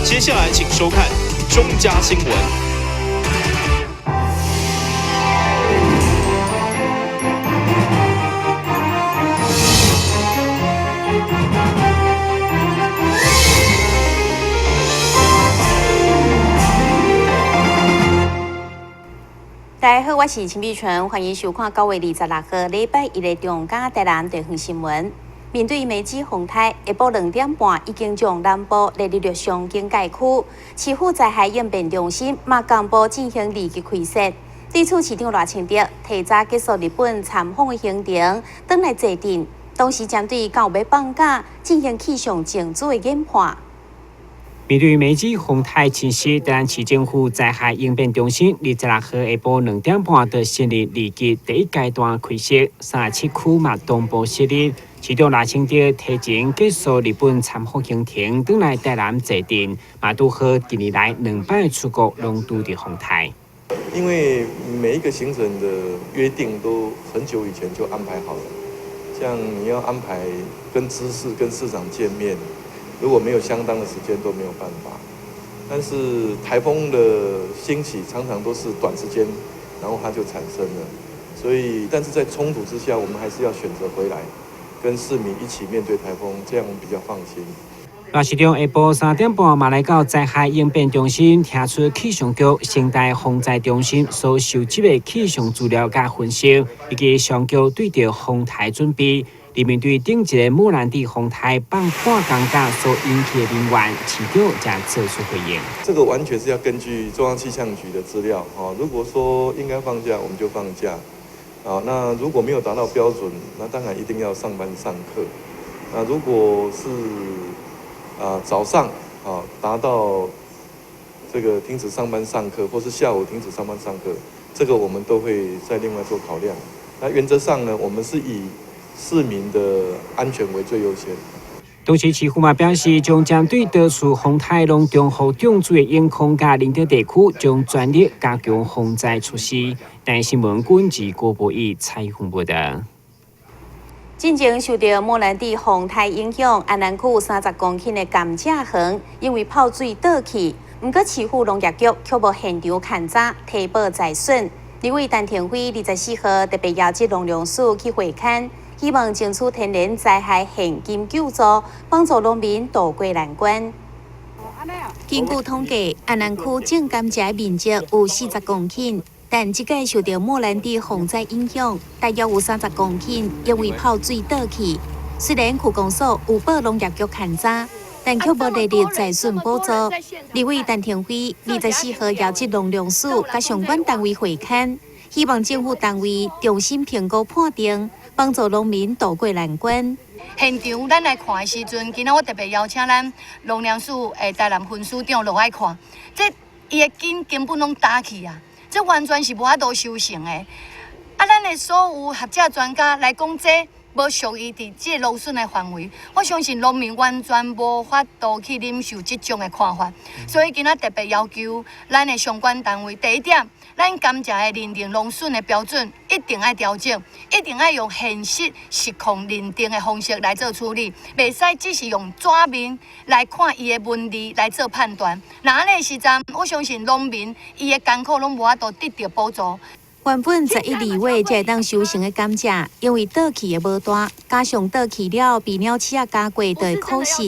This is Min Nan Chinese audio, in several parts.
接下來請收看中嘉新聞。大家好，我是陳碧純，歡迎收看9月26號禮拜一的中嘉台南地方新聞。面對梅子風颱，下晡2點半已經將南部列入陸上警戒區，市府災害應變中心嘛公布進行二級開設。對此，市長賴清德提早結束日本參訪的行程，轉來坐鎮，同時針對敢有欲放假進行氣象情資的研判。面對梅子風颱侵襲，台南市政府災害應變中心26號下晡2點半就設立二級第一階段開設，37區嘛同步設立。市長賴清德提前結束日本參訪行程，轉來台南坐鎮，嘛拄好近年來兩擺出國攏拄著風颱。因為每一個行程的約定都很久以前就安排好了，像你要安排跟知事、跟市長見面，如果沒有相當的時間都沒有辦法。但是颱風的興起常常都是短時間，然後它就產生了，所以但是在衝突之下，我們還是要選擇回來，跟市民一起面對颱風，這樣我們比較放心。賴市長下晡3點半嘛來到災害應變中心，聽取氣象局生態防災中心所收集的氣象資料佮分析，以及上局對著風颱準備。而面對頂一個莫蘭蒂風颱放半工假所引起的民怨，市長才做出回應。這個完全是要根據中央氣象局的資料，如果說應該放假，我們就放假。啊，那如果沒有達到標準，那當然一定要上班上課。那如果是早上啊達到這個停止上班上課，或是下午停止上班上課，這個我們都會再另外做考量。那原則上呢，我們是以市民的安全為最優先。同時，市府嘛表示，將針對多處風颱攏中雨中水的影響，佮寧德地區，將全力加強防災措施。台視新聞軍事郭博義採訪報道。進前受著莫蘭蒂風颱影響，安南區30公頃的甘蔗園因為泡水倒去，毋過市府農業局卻無現場勘查提報災損。立委陳亭妃24號特別邀集農糧署去會勘，希望爭取天然災害現金救助，幫助農民渡過難關。根據統計，安南區種甘蔗面積有40公頃，但這屆受著莫蘭蒂洪災影響，大約有30公頃因為泡水倒去。雖然區公所有報農業局勘查，但卻無列入災損補助。立委陳亭妃24號邀集農糧署佮相關單位會勘，希望政府單位重新評估判定，幫助農民渡過難關。現場咱來看的時陣，今仔我特別邀請咱農糧署的台南分署長落來看，這伊的根根本攏焦去啊！這完全是無法度收成的。啊，咱的所有學者專家來講，這無屬於佇這個農損的範圍，我相信農民完全無法度去忍受這種的看法。所以今仔特別要求咱的相關單位，第一點，咱甘蔗的認定農損的標準一定愛調整，一定愛用現實實況認定的方式來做處理，袂使只是用紙面來看伊的文字來做判斷。若按呢時陣，我相信農民伊的艱苦攏無法度得著補助。原本11、2月才會當收成的甘蔗，因為倒去的無大，加上倒去了被鳥鼠仔咬過，就會枯死。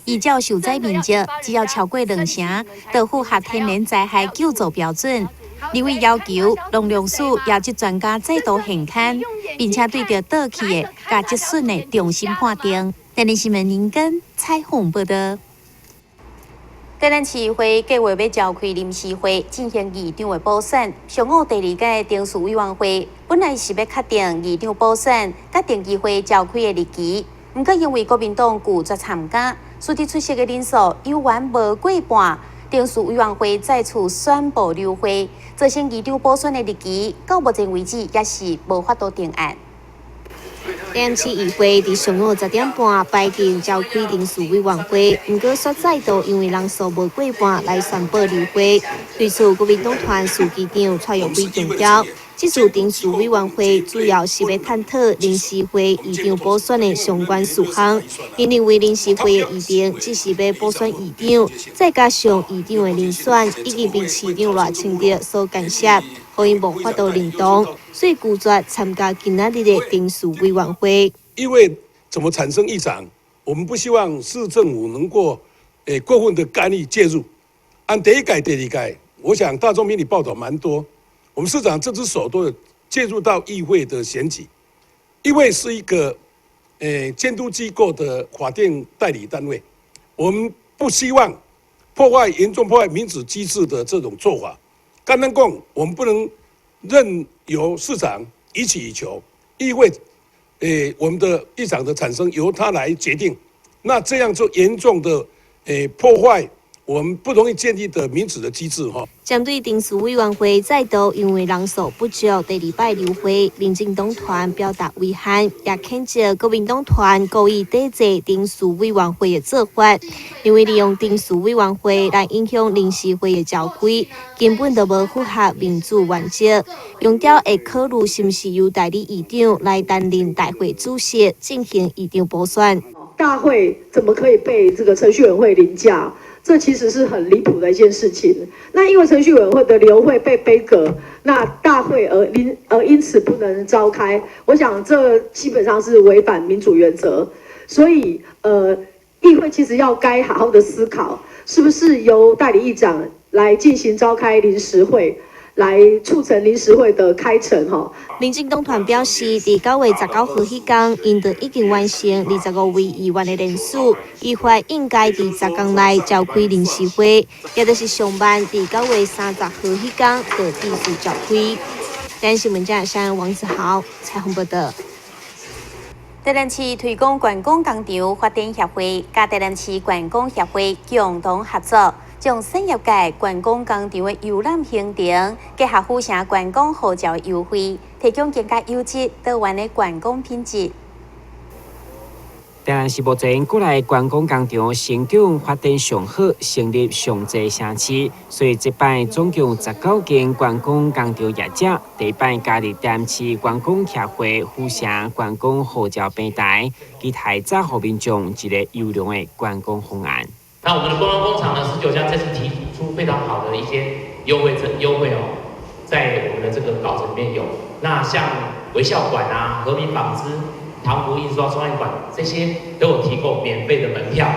依照受災面積，只要超過2成，就符合天然災害救助標準。立委要求農糧署邀集專家再度現勘，並且對著倒去的佮折損的重新判定。台視新聞林根採訪報道。台南市議會計劃欲召開臨時會進行議長的補選。上午第二屆定事委員會本來是欲確定議長補選佮定期會召開的日期，毋過因為國民黨拒絕參加，使得出席的人數猶原無過半。定事委員會再次宣布流會，造成議長補選的日期到目前為止也是無法度定案。台南市議會佇上午10點半排定召開臨時委員會，毋過煞再度因為人數無過半來宣布流會。對此，國民黨團書記長蔡玉輝強調，這次臨時委員會主要是欲探討臨時會議長補選的相關事項。𪜶認為臨時會的議程只是欲補選議長，再加上議長的人選已經被市長賴清德所干涉，予𪜶無法度認同，所以拒絕參加今仔日的臨時委員會。因為怎麼產生議長，我們不希望市政府能夠過分的干預介入。按第一屆、第二屆，我想大眾媒體報道蠻多。我們市長這隻手都有介入到議會的選舉，因為是一個監督機構的法定代理單位，我們不希望破壞嚴重破壞民主機制的這種做法。剛剛講，我們不能任由市長予取予求，議會我們的議長的產生由他來決定，那這樣就嚴重的破壞我們不容易建立的民主的機制哈。針對臨時委員會再度因為人數不足，第二擺流會，民進黨團表達遺憾，也譴責國民黨團故意抵制臨時委員會的做法，認為利用臨時委員會來影響臨時會的召開，根本就無符合民主原則。強調會考慮是毋是由代理議長來擔任大會主席，進行議長補選。大會怎麼可以被這個程序委員會凌駕？這其實是很離譜的一件事情。那因為程序委員會的流會被杯葛，那大會而因此不能召開，我想這基本上是違反民主原則。所以，議會其實要該好好的思考，是不是由代理議長來進行召開臨時會，來促成臨時會的開成吼。民進黨團表示，佇9月19號彼工，𪜶就已經完成25位議員的聯署，依法應該佇10工內召開臨時會，也就是上晚佇9月30號彼工就必須召開。台視新聞記者王子豪採訪報道。台南市推廣觀光工廠發展協會佮台南市觀光協會共同合作，將產業界觀光工廠的遊覽行程結合府城觀光護照優惠，提供更加優質多元的觀光品質。台南市目前國內觀光工廠成長發展上好，成立上濟城市，所以這擺總共19間觀光工廠業者，第一擺加入台南市觀光協會府城觀光護照平台，期待載予民眾一個優良的觀光方案。那我們的觀光工廠呢，19家這次提出非常好的一些優惠哦，在我們的這個稿子裡面有。那像微笑館啊、和民紡織、唐福印刷創意館這些都有提供免費的門票。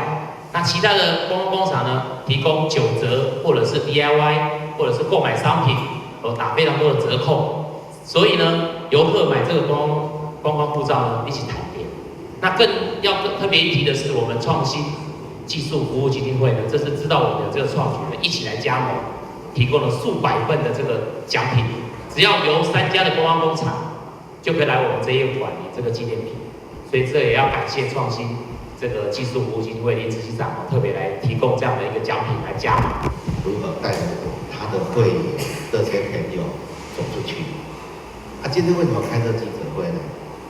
那其他的觀光工廠呢，提供9折，或者是 DIY，或者是購買商品，都打非常多的折扣。所以呢，遊客買這個觀光護照呢，一起談點。那更要特別一提的是，我們創新技術服務基金會呢，這次知道我們有這個創舉呢，一起來加盟，提供了數百份的這個獎品，只要由三家的觀光工廠，就可以來我們這一館領這個紀念品。所以這也要感謝創新這個技術服務基金會林執行長特別來提供這樣的一個獎品來加碼。如何帶着他的會員這些朋友走出去？啊，今天為什麼開這記者會呢？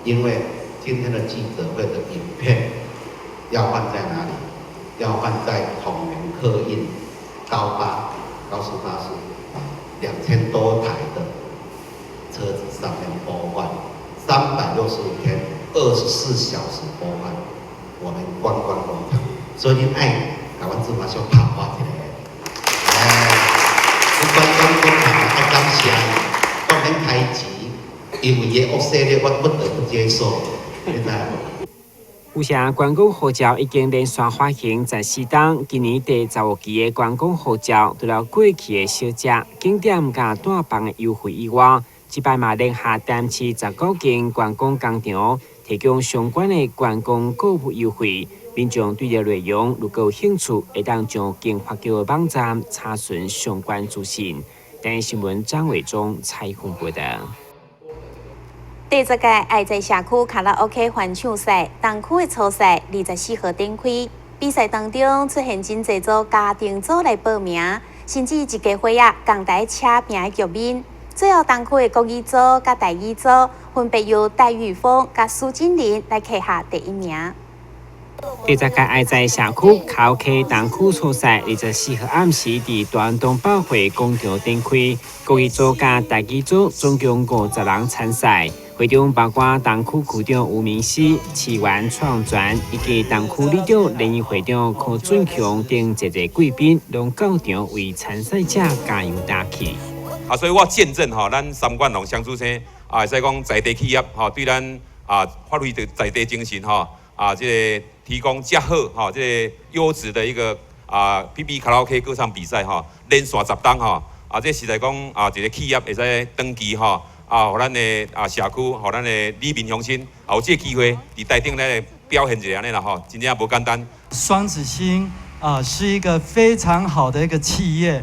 因為今天的記者會的影片要放在哪裡？要放在統聯客運高巴、高速巴士2000多台的車子上面播放，365天、24小時播放我們觀光工廠，所以恁愛共阮志華兄拍破一個，哎，阮觀光工廠愛感謝伊，當免開錢，因為伊的惡勢力，我不得不接受，你知無？府城觀光護照已經連續發行14冬，今年第15期的觀光護照，除了過去的小食、景點佮住房的優惠以外，這擺嘛聯合台南市19間觀光工廠，提供相關的觀光購物優惠。民眾對這內容如果有興趣，會當上經發局的網站查詢相關資訊。台視新聞張偉忠採訪報道。第10屆愛在社區卡拉 OK 歡唱賽東區的初賽24號展開，比賽當中出現真濟組家庭組來報名，甚至一家伙仔仝台車拼的局面。最後東區的國語組佮台語組分別由戴玉峰佮蘇金玲來拿下第一名。第十屆愛在社區卡拉 OK 東區初賽，24號暗時佇大東百貨廣場展開，國語組佮台語組總共50人參賽，會中包括東區區長吳明熙、市員創全以及東區里長聯誼會長柯俊雄等濟濟貴賓，攏到場為參賽者加油打氣。啊，所以我見證吼，咱三冠王雙子星啊，會使講在地企業吼，對咱啊發揮著在地精神吼，啊，這個提供遮好吼，這個優質的一個啊 PB 卡拉 OK 歌唱比賽吼，連續10冬吼，啊，這實在講啊，一個企業會使長期吼，啊，予咱的啊社區，予咱的里民鄉親，啊有這個機會佇台頂來表現一下按呢啦吼，真正無簡單。雙子星啊，是一個非常好的一個企業，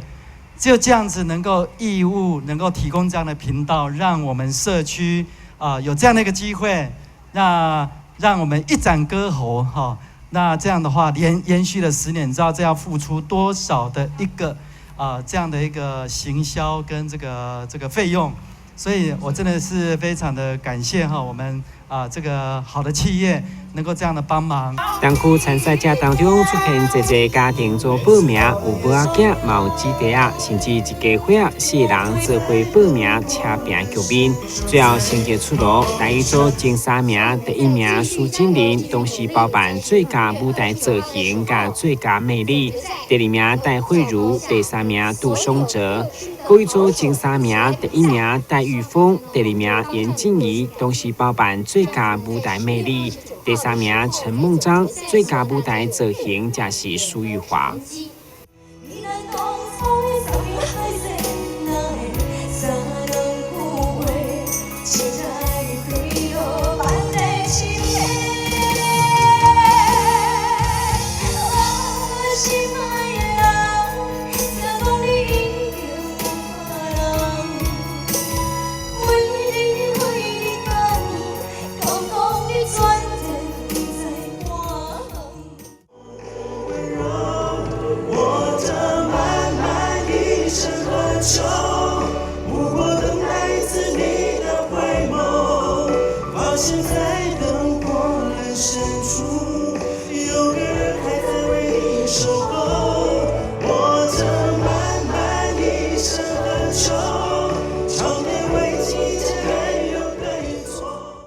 就這樣子能夠義務能夠提供這樣的頻道，讓我們社區啊有這樣的一個機會，那讓我們一展歌喉哈。那這樣的話，連續了10年，你知道這要付出多少的一個啊這樣的一個行銷跟這個費用？所以我真的是非常的感謝哈，我們啊這個好的企業能夠這樣的幫忙。東區參賽者當中出現濟濟家庭組報名，有母仔囝，嘛有姊弟仔，甚至一家伙仔四人做伙報名車拼局面。最後成績出爐，台語組前三名，第一名蘇金玲，同時包辦最佳舞台造型佮最佳魅力；第二名戴慧茹，第三名杜松哲。國語組前三名，第一名戴玉峰，第二名嚴靜怡，同時包辦最佳舞台魅力；第三名陳夢章，最佳舞台造型則是蘇玉華。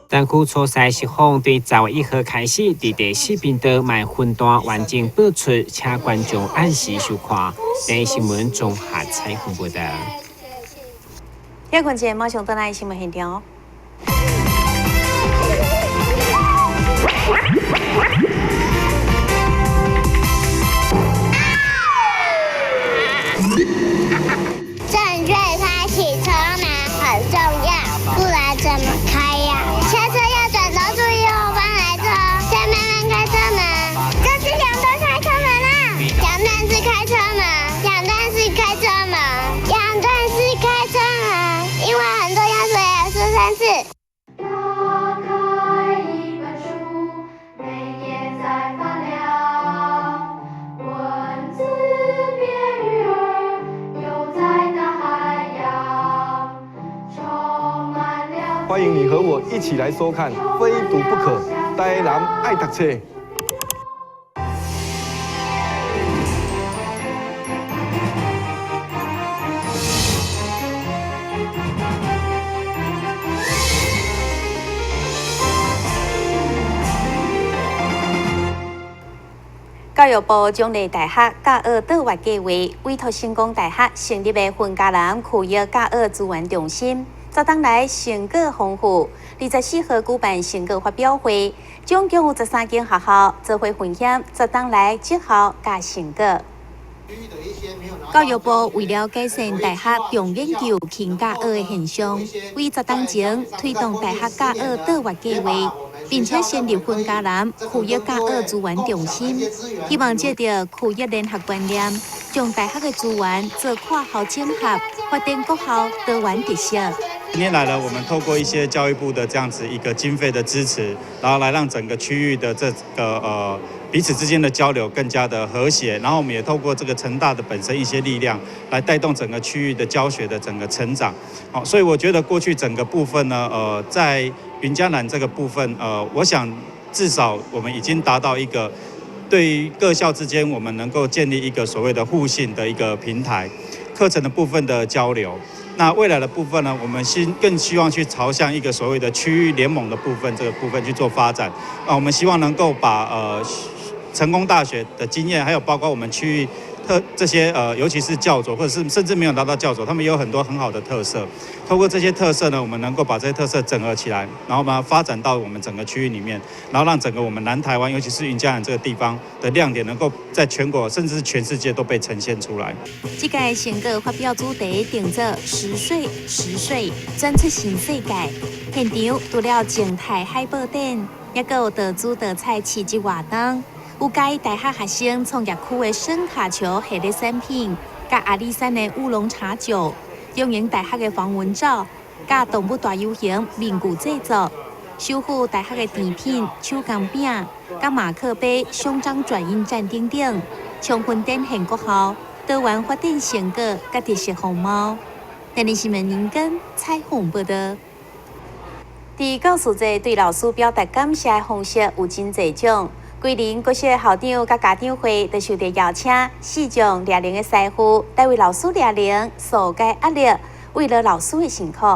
東區初賽實況對10月1號開始，佇第四頻道嘛分段完整播出，請觀眾按時收看。第一新聞綜合採訪報道。歇睏一下，馬上轉來新聞現場。正確開啟車門很重要，不然怎麼開呀？下車要轉頭注意後方來車，再慢慢開車門。這是兩段開車門啦，兩段式開車門，兩段式開車門，兩段式開車門，因為很重要，所以要說三次。打開一本書，每頁在發亮，文字變魚兒，游在大海洋，充滿了。歡迎你和我一起來收看《非讀不可》，台南愛讀冊。教育部獎勵大學教學卓越計畫，委託成功大學成立的雲嘉南區域教學資源中心，昨當來成果豐富。24號舉辦成果發表會，總共有13間學校做伙分享昨當來績效佮成果。教育部為了改善大學重研究輕教學的現象，為10冬前推動大學教學卓越計畫，並且成立雲嘉南區域教學資源中心，希望藉著區域聯合觀念，將大學的資源做跨校整合，發展各校多元特色。今天來呢，我們透過一些教育部的這樣子一個經費的支持，然後來讓整個區域的這個彼此之間的交流更加的和諧，然後我們也透過這個成大的本身一些力量，來帶動整個區域的教學的整個成長。好，所以我覺得過去整個部分呢，在雲嘉南這個部分，我想至少我們已經達到一個對於各校之間，我們能夠建立一個所謂的互信的一個平台，課程的部分的交流。那未來的部分呢，我們先更希望去朝向一個所謂的區域聯盟的部分，這個部分去做發展。啊，我們希望能夠把成功大學的經驗，還有包括我們區域特這些尤其是教佐，或者是甚至沒有拿到教佐，他們也有很多很好的特色。透過這些特色呢，我們能夠把這些特色整合起來，然後把它發展到我們整個區域裡面，然後讓整個我們南台灣，尤其是雲嘉南這個地方的亮點，能夠在全國甚至是全世界都被呈現出來。這屆成果發表主題定做拾穗拾穗，轉出新世界。現場除了靜態海報展，也閣有多姿多彩市集活動。有嘉義大學學生創業區的聲卡球系列產品，佮阿里山的烏龍茶酒，中營大學的防蚊罩，佮動物大遊行面具製作，首府大學的甜品、手工餅，佮馬克杯、胸章轉印站等等，充分展現國校多元發展成果佮特色風貌。電視新聞林根採訪報導。佇教師節對老師表達感謝的方式有真濟種。桂林國小校長佮家長會都受著邀請，四將掠龍的師傅來為老師掠龍紓解壓力，慰勞老師的辛苦。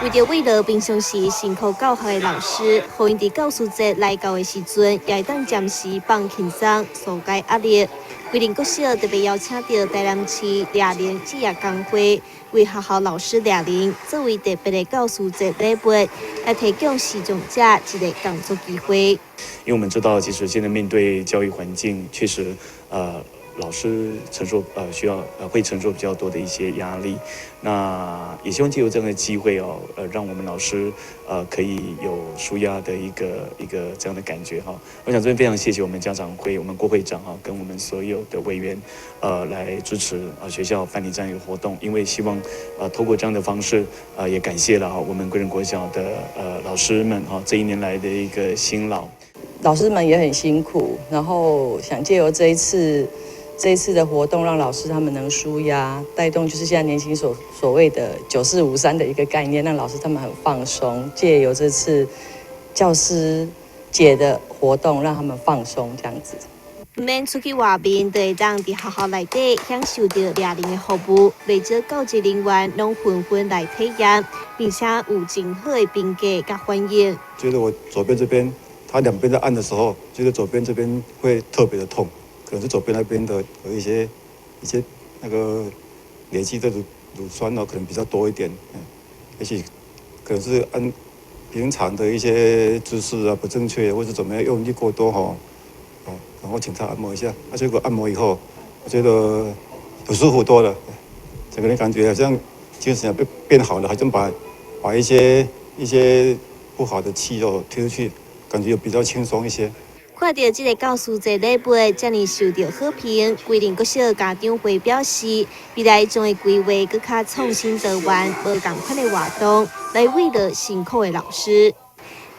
為著慰勞平常時辛苦教學的老師，予𪜶佇教師節來到的時陣，也會當暫時放輕鬆，紓解壓力。桂林國小特別邀請著台南市掠龍職業工會，為學校老師掠龍作為特別的教師節禮物，來提供視障者一個工作機會。因為我們知道，其實現在面對教育環境，確實，老師承受需要會承受比較多的一些壓力。那也希望借由這樣的機會哦，讓我們老師可以有紓壓的一個這樣的感覺哈。我想這邊非常謝謝我們家長會，我們郭會長哈，跟我們所有的委員，來支持啊學校辦理這樣一個活動，因為希望透過這樣的方式，也感謝了哈我們歸仁國小的老師們哈這一年來的一個辛勞。老師們也很辛苦，然後想借由這一次的活動，讓老師他們能紓壓，帶動就是現在年輕所謂的9453的一個概念，讓老師他們很放鬆。借由這次教師節的活動，讓他們放鬆這樣子。毋免出去外面，就會當佇學校內底享受著掠龍的服務，袂少教職人員攏紛紛來體驗，並且有真好的評價佮反應。覺得我左邊這邊，他兩邊在按的時候，覺得左邊這邊會特別的痛。可能是左邊那邊的有一些那個累積的乳酸哦，可能比較多一點，而且可能是按平常的一些姿勢啊不正確，或者怎麼樣用力過多哈，哦，然後請他按摩一下，啊，結果按摩以後，我覺得有舒服多了，整個人感覺好像精神變好了，好像把一些不好的氣哦推出去，感覺比較輕鬆一些。看著這个教師節禮物遮爾受著好評，桂林國小家長會表示，未來將會規劃閣較創新多元、無仝款的活動，來慰勞辛苦的老師。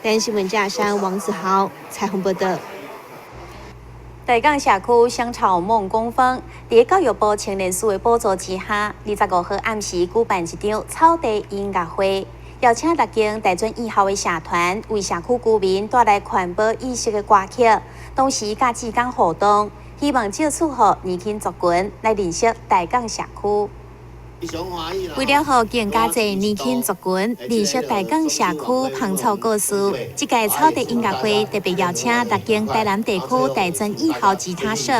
台新聞記者王子豪採訪報導。大港社區香草夢工坊，佇教育部青年署的補助之下，25號暗時舉辦一場草地音樂會。邀請六間大專院校的社團，為社區居民帶來環保意識的歌曲，同時佮志工互動，希望藉此予年輕族群來認識大港社區。為了予更加濟年輕族群認識大港社區芳草故事，這屆草地音樂會特別邀請六間台南地區大專院校吉他社，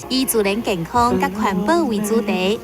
以自然健康佮環保為主題，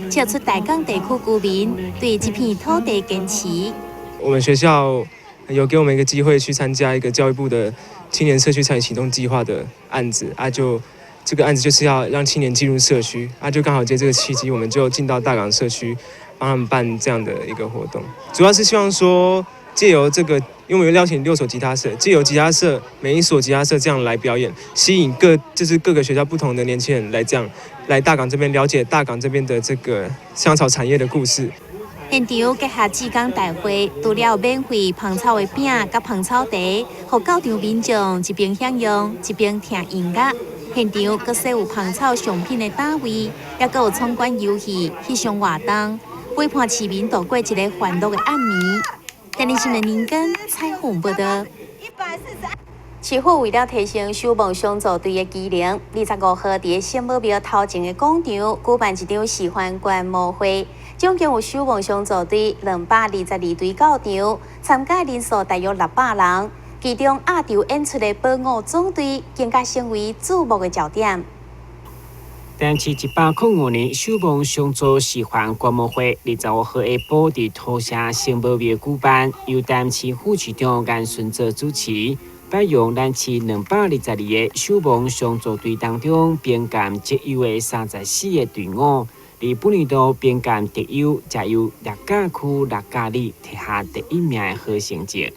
唱出大港地區居民對這片土地堅持。我們學校有給我們一個機會去參加一個教育部的青年社區參與行動計劃的案子啊，就這個案子就是要讓青年進入社區啊，就剛好借這個契機，我們就進到大港社區幫他們辦這樣的一個活動，主要是希望說借由這個，因為我們邀請六所吉他社，借由吉他社每一所吉他社這樣來表演，吸引就是各個學校不同的年輕人來這樣來大港這邊了解大港這邊的這個香草產業的故事。現場結合志工大會，除了免費芳草的餅佮芳草茶，予到場民眾一邊享用，一邊聽音樂。現場閣設有芳草商品的攤位，抑閣有闖關遊戲、翕相活動，陪伴市民度過一個歡樂的暗暝。電視新聞林根採訪報導。市府為了提升守望相助隊的機能，25號佇聖母廟頭前的廣場舉辦一場示範觀摩會，總共有守望相助隊222隊到場，參加人數大約600人。其中壓軸演出的保護總隊更加成為注目的焦點。台南市105年守望相助示範觀摩會，25號下晡佇土城聖母廟舉辦，由台南市副市長顏順哲主持。擺用咱市222個守望相助隊當中，評鑑績優的34個隊伍，佇本年度評鑑特優，才由六甲區六甲里摕下第一名的好成績。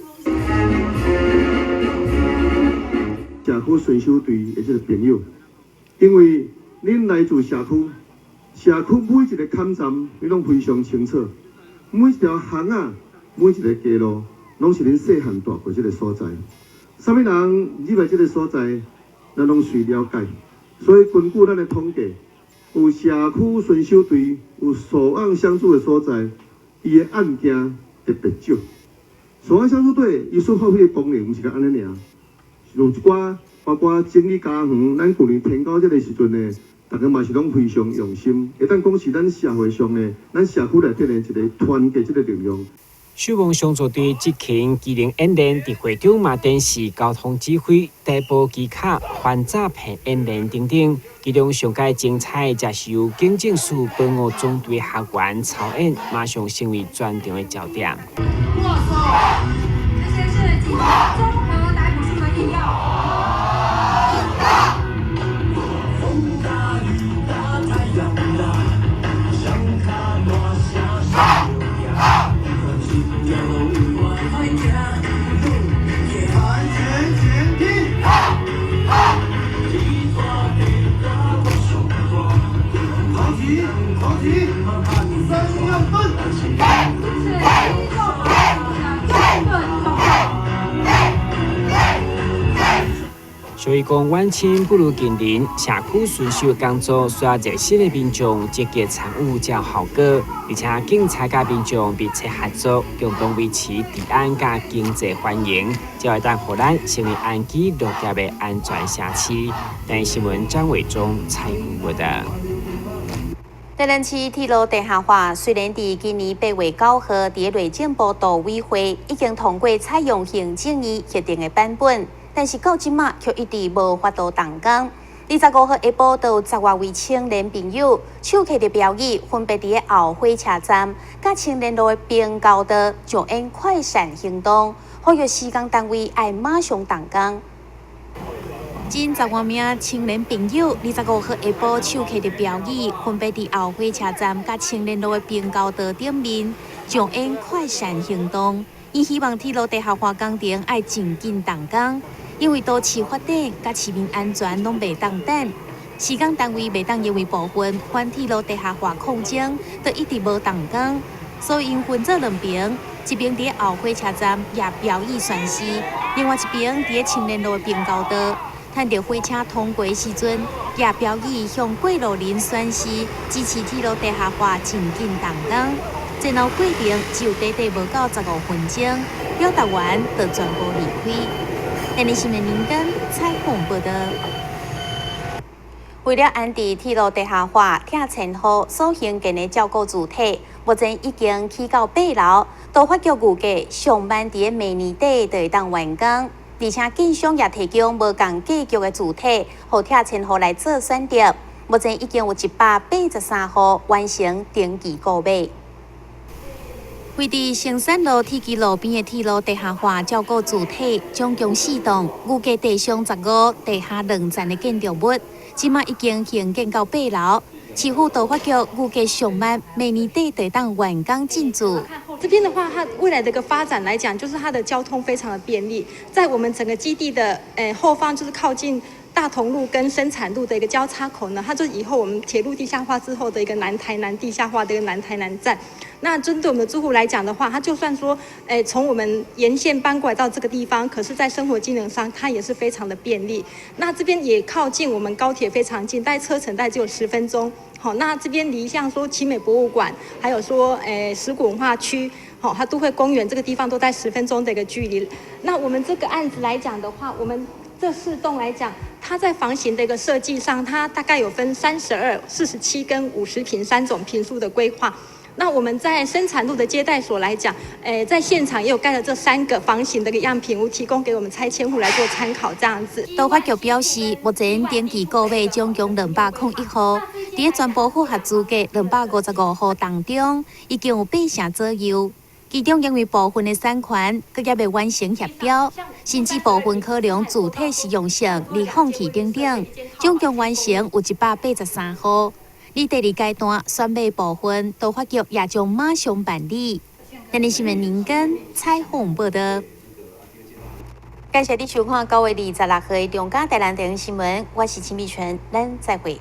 社區巡守隊的這個朋友，因為恁來自社區，社區每一個坎站，你攏非常清楚，每一條巷仔，每一個街路，攏是恁細漢蹛過這個所在。啥物人入來這個所在，咱攏隨了解。所以根據咱的統計，有社區巡守隊有守望相助的所在，伊的案件特別少。守望相助隊伊所發揮的功能，毋是干按呢爾，有一寡包括整理家園，咱舊年天狗這個時陣呢，大家嘛是攏非常用心，會當講是咱社會上的、咱社區內底的一個團結這個力量。守望相助隊執勤機能演練，佇會場嘛展示交通指揮、逮捕技巧、反詐騙演練等等。其中上蓋精彩，就是由警政署保護總隊學員操演，馬上成為全場的焦點。握手，這些是警方綜合逮捕術的應用。所以講，遠親不如近鄰，社區巡守工作需要熱心的民眾積極參與才有效果，而且警察佮民眾密切合作，共同維持治安佮經濟繁榮，才會當予咱成為安居樂業的安全社區。台視新聞張偉忠採訪報導。台南市鐵路地下化雖然佇今年8月9號佇內政部都委會已經通過採用行政院核定的版本，但是到這馬卻一直無法度動工。25號下晡，就有10外位青年朋友手提著標語，分別佇後火車站、佮青年路的平交道上演快閃行動，呼籲施工單位愛馬上動工。近10外名青年朋友，25號下晡手提著標語，分別佇後火車站佮青年路的平交道頂面上演快閃行動。𪜶希望鐵路地下化工程愛盡緊動工，因為都市發展佮市民安全攏袂當等。施工單位袂當因為部分反鐵路地下化抗爭，就一直無動工。所以𪜶分做兩邊，一邊佇後火車站攑標語宣示，另外一邊佇青年路的平交道。趁著火車通過時陣，攑標語向過路人宣示支持鐵路地下化盡緊動工。前後過程只有短短無到15分鐘，表達完就全部離開。台視新聞林根採訪報導。為了安置鐵路地下化拆遷戶所興建的照顧住宅，目前已經起到8樓，都發局預計上慢佇明年底就會當完工。而且建商也提供無仝格局的住宅，予拆遷戶來做選擇。目前已經有183戶完成登記購買。位佇成山路鐵支路邊的鐵路地下化照顧住宅，總共4棟，預計地上15、地下2層的建築物，這馬已經興建到8樓。市府都發局預計上慢明年底就當完工進駐。這邊的話，它未來的一個發展來講，就是它的交通非常的便利，在我們整個基地的後方，就是靠近大同路跟生產路的一個交叉口呢，它就以後我們鐵路地下化之後的一個南台南地下化的一個南台南站。那針對我們的住戶來講的話，他就算說，從我們沿線搬過來到這個地方，可是在生活機能上，它也是非常的便利。那這邊也靠近我們高鐵非常近，大概車程大概只有10分鐘。好，那這邊離像說奇美博物館，還有說石鼓文化區，好，它都會公園這個地方都在10分鐘的一個距離。那我們這個案子來講的話，我們這四棟來講，它在房型的一個設計上，它大概有分32、47跟50坪三種坪數的規劃。那我們在生產路的接待所來講，在現場也有蓋了這三個房型的一個樣品屋，提供給我們拆遷戶來做參考。這樣子。都發局表示，目前登記購買總共201戶，佇全部符合資格255戶當中，已經有八成左右。其中因為部分的產權閣猶未完成協調，甚至部分可能主體適用性而放棄等等，總共完成有183戶。佇第二階段選買部分，都發局也將馬上辦理。電視新聞林根採訪報導。感謝你收看9月26號的中嘉台南電視新聞，我是秦美泉，咱再會。